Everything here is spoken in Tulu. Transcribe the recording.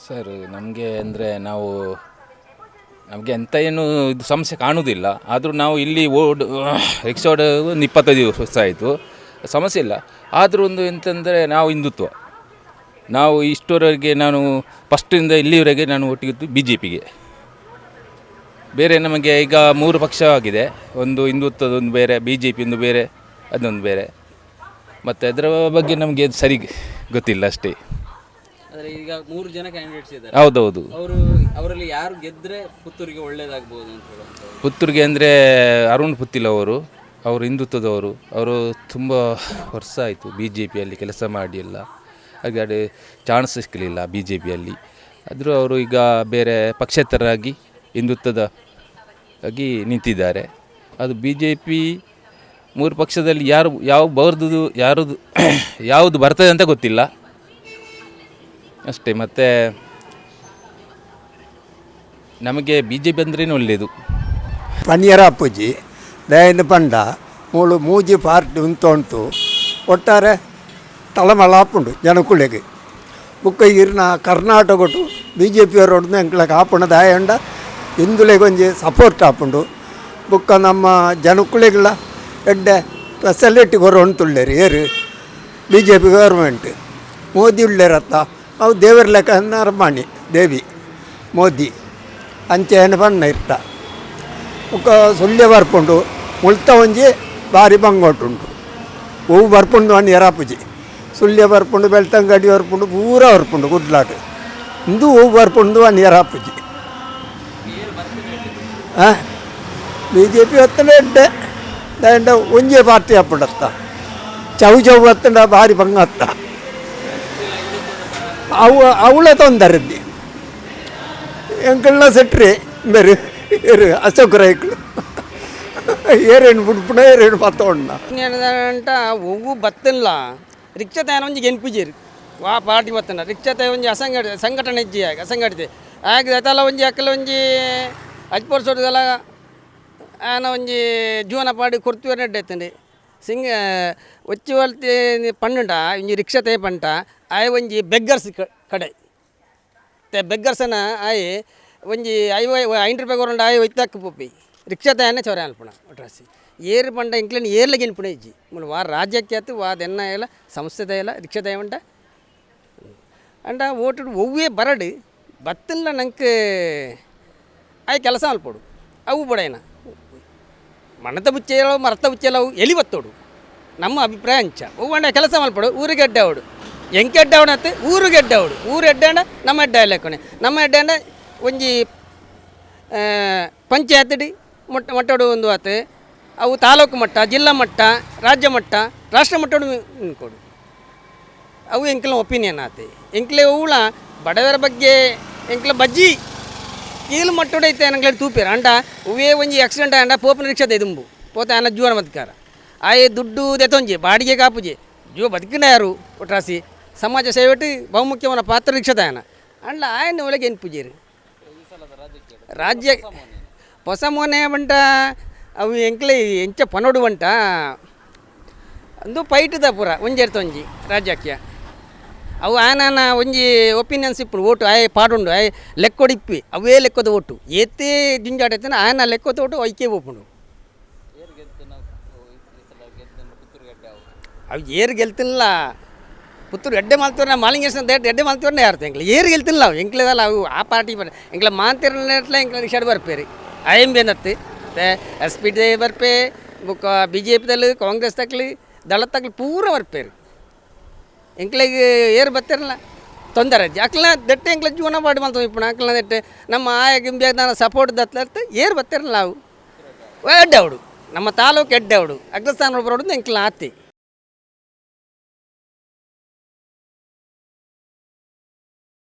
Sir, ನಮಗೆ ಅಂದರೆ ನಾವು ನಮಗೆ ಎಂಥ ಏನು ಇದು ಸಮಸ್ಯೆ ಕಾಣೋದಿಲ್ಲ. ಆದರೂ ನಾವು ಇಲ್ಲಿ ರಿಕ್ಷಾ ಒಂದು 25 ವರ್ಷ ಆಯಿತು, ಸಮಸ್ಯೆ ಇಲ್ಲ. ಆದರೂ ಒಂದು ಎಂತಂದರೆ ನಾವು ಹಿಂದುತ್ವ, ನಾವು ಇಷ್ಟರವರೆಗೆ ನಾನು ಫಸ್ಟಿಂದ ಇಲ್ಲಿವರೆಗೆ ನಾನು ಒಟ್ಟಿಗಿದ್ದು ಬಿಜೆಪಿಗೆ. ಬೇರೆ ನಮಗೆ ಈಗ ಮೂರು ಪಕ್ಷ ಆಗಿದೆ. ಒಂದು ಹಿಂದುತ್ವದೊಂದು ಬೇರೆ, ಬಿಜೆಪಿ ಒಂದು ಬೇರೆ, ಅದೊಂದು ಬೇರೆ. ಮತ್ತು ಅದರ ಬಗ್ಗೆ ನಮಗೆ ಸರಿ ಗೊತ್ತಿಲ್ಲ ಅಷ್ಟೇ. ಆದರೆ ಈಗ ಮೂರು ಜನ ಕ್ಯಾಂಡಿಡೇಟ್ಸ್ ಇದ್ದಾರೆ. ಹೌದೌದು. ಅವರಲ್ಲಿ ಯಾರು ಗೆದ್ರೆ ಪುತ್ತೂರಿಗೆ ಒಳ್ಳೇದಾಗ್ಬೋದು ಅಂತ ಹೇಳುವಂಥದ್ದು? ಪುತ್ತೂರಿಗೆ ಅಂದರೆ ಅರುಣ್ ಪುತ್ತಿಲ್ ಅವರು. ಅವರು ಹಿಂದುತ್ವದವರು. ಅವರು ತುಂಬ ವರ್ಷ ಆಯಿತು ಬಿಜೆಪಿಯಲ್ಲಿ ಕೆಲಸ ಮಾಡಿ ಎಲ್ಲ. ಹಾಗಾದರೆ ಚಾನ್ಸ್ ಸಿಕ್ಕಲಿಲ್ಲ ಬಿಜೆಪಿಯಲ್ಲಿ. ಆದರೂ ಅವರು ಈಗ ಬೇರೆ ಪಕ್ಷೇತರಾಗಿ ಹಿಂದುತ್ವದ ಆಗಿ ನಿಂತಿದ್ದಾರೆ. ಅದು ಬಿಜೆಪಿ ಮೂರು ಪಕ್ಷದಲ್ಲಿ ಯಾರು ಯಾವ ಬರ್ದು ಯಾರದು ಯಾವುದು ಬರ್ತದೆ ಅಂತ ಗೊತ್ತಿಲ್ಲ ಅಷ್ಟೇ. ಮತ್ತು ನಮಗೆ ಬಿಜೆಪಿ ಅಂದ್ರೇ ಒಳ್ಳೆಯದು. ಪನಿಯರ ಅಪ್ಪುಜಿ ದಯಂದ ಪಂಡ ಮೂಳು ಮೂಜಿ ಪಾರ್ಟಿ ಉಂಟು. ಒಟ್ಟಾರೆ ತಳಮಳ ಆಪುಂಡು ಜನಕುಲೆಗ್. ಬೊಕ್ಕ ಇರ್ನ ಕರ್ನಾಟಕೊಟು ಬಿಜೆಪಿ ಅವರೊಡ್ದು ಎಂಕ್ಲೆಗ್ ಆಪುಂಡು. ದಾಯೆಂಡ ಹಿಂದುಲೆಗ್ ಒಂಜಿ ಸಪೋರ್ಟ್ ಆಪುಂಡು. ಬೊಕ್ಕ ನಮ್ಮ ಜನಕುಲೆಗ್ಲ ಎಡ್ಡೆ ಫೆಸಿಲಿಟಿ ಕೊರೊಂತುಲ್ಲೆರ್ ಏರು ಬಿಜೆಪಿ ಗೌರ್ಮೆಂಟ್. ಮೋದಿ ಉಲ್ಲೆರತ್ತ, ಅವು ದೇವರ ಲೆಕ್ಕ ಅರಮಾಣಿ ದೇವಿ ಮೋದಿ ಅಂಚೆನೆ ಪಣ್ಣ ಇರ್ತ. ಬೊಕ್ಕ ಸುಳ್ಯ ಬರ್ಪುಂಡು, ಮುಲ್ತ ಒಂಜಿ ಬಾರಿ ಬಂಗೋಟುಂಡು. ಒವು ಬರ್ಪುಂಡು ಅನ್ ಎರಾಪುಜಿ. ಸುಳ್ಯ ಬರ್ಪುಂಡು, ಬೆಳ್ತಂಗಡಿ ಬರ್ಪುಂಡು, ಪೂರ ಬರ್ಪುಂಡು ಕುಡ್ಲಾಟ್. ಇಂದು ಒವು ಬರ್ಪುಂಡು ಅನ್ ಎರಾಪುಜಿ. ಹಾಂ, ಬಿಜೆಪಿ ಬತ್ತಂಡ ಎಡ್ಡೆ. ದಾಯೆಂಡ ಒಂಜೇ ಪಾರ್ಟಿ ಆಪುಂಡತ್ತ. ಚೌ ಚೌ ಬತ್ತಂಡ ಬಾರಿ ಬಂಗ ಅತ್ತ. ಅವು ಅವಳ ತೊಂದರೆದ್ದಿ. ಎಂಕಲ್ನ ಸೆಟ್ರಿ ಬೇರೆ ಏರು ಅಶೋಕ್ ರೈಕ್ಳು ಏರೇನು ಬುಡ್ಪುಣ ಏರೇನು ಪತ್ತೊಂಡ. ಅಂಟ ಒವ್ವು ಬತ್ತಿಲ್ಲ. ರಿಕ್ಷಾ ತಯಾನ ಒಂಜಿ ಗೆನ್ಪುಜೇರು. ವಾ ಪಾರ್ಟಿ ಬತ್ತನ ರಿಕ್ಷಾ ತಯ ಒಂಜಿ ಸಂಘಟನೆ ಇಜ್ಜಿ. ಆಗ ಅಸಂಘಟಿತ ಆಗ ತಲ ಒಂಜಿ ಅಕ್ಕಲ ಒಂಜಿ ಅಜ್ಪೋರ್ಸೋದಲ್ಲ ಆನ ಒಂಜಿ ಜೀವನ ಪಾಡಿ ಕೊರ್ತಿವರ್ ನೆಡ್ಡೆತ್ತಂಡೆ. ಸಿಂಗ ಒಚ್ಚಿ ಒಲ್ತಿ ಪಂಡುಂಡ ಒಂಜಿ ರಿಕ್ಷಾ ತಯ ಪಂಟ ಆಯ್ ಒಂಜಿ ಬೆಗ್ಗರ್ಸ್ ಕಡೆ ತೆ ಬೆಗ್ಗರ್ಸನ ಆಯ್ ಒಂಜಿ 5 ರೂಪಾಯಿ ಕೊರಂಡ ಆಯ್ ಒಯ್ತಾಕ್ ಪೋಪಿ. ರಿಕ್ಷಾ ತಯಾನೆ ಚೊರೆ ಅನ್ಪುಣ ಒಟ್ರಾಸಿ. ಏರು ಪಂಡ ಇಂಕ್ಲೆನ್ ಏರ್ಲ ಗೆನ್ಪುಣ ಇಜ್ಜಿ. ಮೂಲು ವಾ ರಾಜ್ಯಕ್ಕೆ ಆತು, ವಾ ದೆನ್ನ ಎಲ್ಲ ಸಂಸ್ಥೆ ತಯಲ ರಿಕ್ಷಾ ತಯ ಉಂಟ ಅಂಡ ಓಟು ಒವ್ವೇ ಬರಡು ಬತ್ತಿಲ್ಲ. ನಂಗೆ ಆಯ್ ಕೆಲಸ ಮಲ್ಪೊಡು ಅವು ಬಡೇನ ಮಣತ ಬುಚ್ಚೆಲವು ಮರತ ಬುಚ್ಚೆಲವು ಎಲಿ ಬತ್ತೋಡು. ನಮ್ಮ ಅಭಿಪ್ರಾಯ ಅಂಚ. ಒವ್ವಂಡ ಕೆಲಸ ಮಲ್ಪೊಡು, ಊರಿಗೆ ಎಡ್ಡೆ ಅವಡು, ಎಂಕ್ ಎಡ್ಡೆ ಅವನತ್ತು, ಊರಿಗೆ ಎಡ್ಡೆ ಅವಡು. ಊರು ಎಡ್ಡೆ ಅಂಡ ನಮ್ಮ ಎಡ್ಡೆ ಲೆಕ್ಕನೆ. ನಮ್ಮ ಎಡ್ಡೆ ಅಂಡ ಒಂಜಿ ಪಂಚಾಯತ್ಡಿ ಮೊಟ್ಟ ಮಟ್ಟಡು ಒಂದು ಆತು. ಅವು ತಾಲೂಕು ಮಟ್ಟ, ಜಿಲ್ಲಾ ಮಟ್ಟ, ರಾಜ್ಯ ಮಟ್ಟ, ರಾಷ್ಟ್ರ ಮಟ್ಟಡು ಕೊಡು. ಅವು ಎಂಕ್ಲ ಒಪಿನಿಯನ್ ಆತೆ. ಎಂಕ್ಲೆ ಒವ್ಲ ಬಡವರ ಬಗ್ಗೆ ಎಂಕ್ಲ ಬಜ್ಜಿ ಕೀಲು ಮಟ್ಟೋಡು ಐತೆ ನಂಗ್ಲೆ ತೂಪೇರು. ಅಂಡ ಒವ್ವೇ ಒಂಜಿ ಆಕ್ಸಿಡೆಂಟ್ ಆಂಡ ಪೋಪನ ರಿಕ್ಷಾ ದುಂಬು ಪೋತೆ ಆನ ಜೀವನ ಬದುಕಾರ. ಆಯೆ ದುಡ್ಡು ದೆತೊಂಜಿ ಬಾಡಿಗೆ ಕಾಪುಜಿ ಜೀವ ಬದುಕಿನ ಯಾರು. ಒಟ್ರಾಸಿ ಸಮಾಜ ಸೇವೆಟ್ ಬಹುಮುಖ್ಯವಾದ ಪಾತ್ರ ರಿಕ್ಷಾ ತಾಯನ. ಅಂಡ್ಲ ಆಯನ ಒಳಗೆ ಎನ್ಪುಜೇರು ರಾಜ್ಯ ಹೊಸ ಮೋನೆ ಬಂಟ. ಅವು ಎಂಕ್ಲೆ ಎಂಚ ಪನೋಡು ಬಂಟ ಅಂದು ಪೈಟುದ ಪೂರ ಒಂಜೆರ್ತ ಒಂಜಿ ರಾಜ್ಯಕ್ಕೆ. ಅವು ಆನಾನ ಒಂಜಿ ಒಪಿನಿಯನ್ಸ್ ಇಪ್ಪುಂಡು. ಓಟು ಆಯೆ ಪಾಡುಂಡು, ಆಯೆ ಲೆಕ್ಕೊಡು ಇಪ್ಪಿ. ಅವೇ ಲೆಕ್ಕದ ಓಟು ಏತೇ ಜಿಂಜಾಟ ಇತ್ತನ ಆಯನ ಲೆಕ್ಕದ ಓಟು ಐಕೆ ಪೋಪುಂಡು. ಏರು ಗೆದ್ದು ಈ ಸಲ ಗೆದ್ದು ಪುತ್ತೂರು ಎಡ್ಡೆ ಅವು? ಅವು ಏರು ಗೆಲ್ತಿಲ್ಲ. ಪುತ್ತೂರು ಎಡ್ಡೆ ಮಲ್ತವ್ರ ಮಾಲಿಂಗೇಶ್ವರ ದೇಟ್ ಎಡ್ಡೆ ಮಲ್ತವ್ರನ್ನ ಯಾರು ಎಂಕ್ಲೆ ಏರು ಗೆಲ್ತಿಲ್ಲ. ಅವು ಎಂಕ್ಲೆದಲ್ಲ. ಅವು ಆ ಪಾರ್ಟಿ ಬರ್ ಎಂಕ್ಲೆ ಮಾಂತಿರ್ನೆಟ್ಲ ಎಂಕ್ಲೆ ರಿಕ್ಷಾಡ್ ಬರ್ಪೇರಿ. I M ಬೇನತ್ತು S P D ಬರ್ಪೆ. ಬೊಕ್ಕ ಬಿಜೆಪಿದಲ್ಲಿ, ಕಾಂಗ್ರೆಸ್ ತಕ್ಲಿ, ದಳ ತಕ್ಲಿ ಪೂರ ಬರ್ಪೇರು. ಎಂಕ್ಲೆಗ್ ಏರು ಬತ್ತಿರಲ್ಲ ತೊಂದರೆ. ಅಕ್ಲ ದಟ್ಟೆ ಎಂಕ್ಲೆ ಜೀವನ ಪಾಡು ಮಲ್ತ ಇಪ್ಪಣ. ಅಕ್ಲ ದಟ್ಟೆ ನಮ್ಮ ಆಯ ಗಿಂಬ್ಯಾಗ ನಾನು ಸಪೋರ್ಟ್ ದತ್ಲತ್ತು ಏರು ಬತ್ತಿರಲ್ಲ. ಅವು ಎಡ್ಡೆ ಅವಡು, ನಮ್ಮ ತಾಲೂಕು ಎಡ್ಡೆ ಅವಡು, ಅಗ್ರಸ್ಥಾನ ಬರೋಡು ಎಂಕ್ಲ ಆತಿ.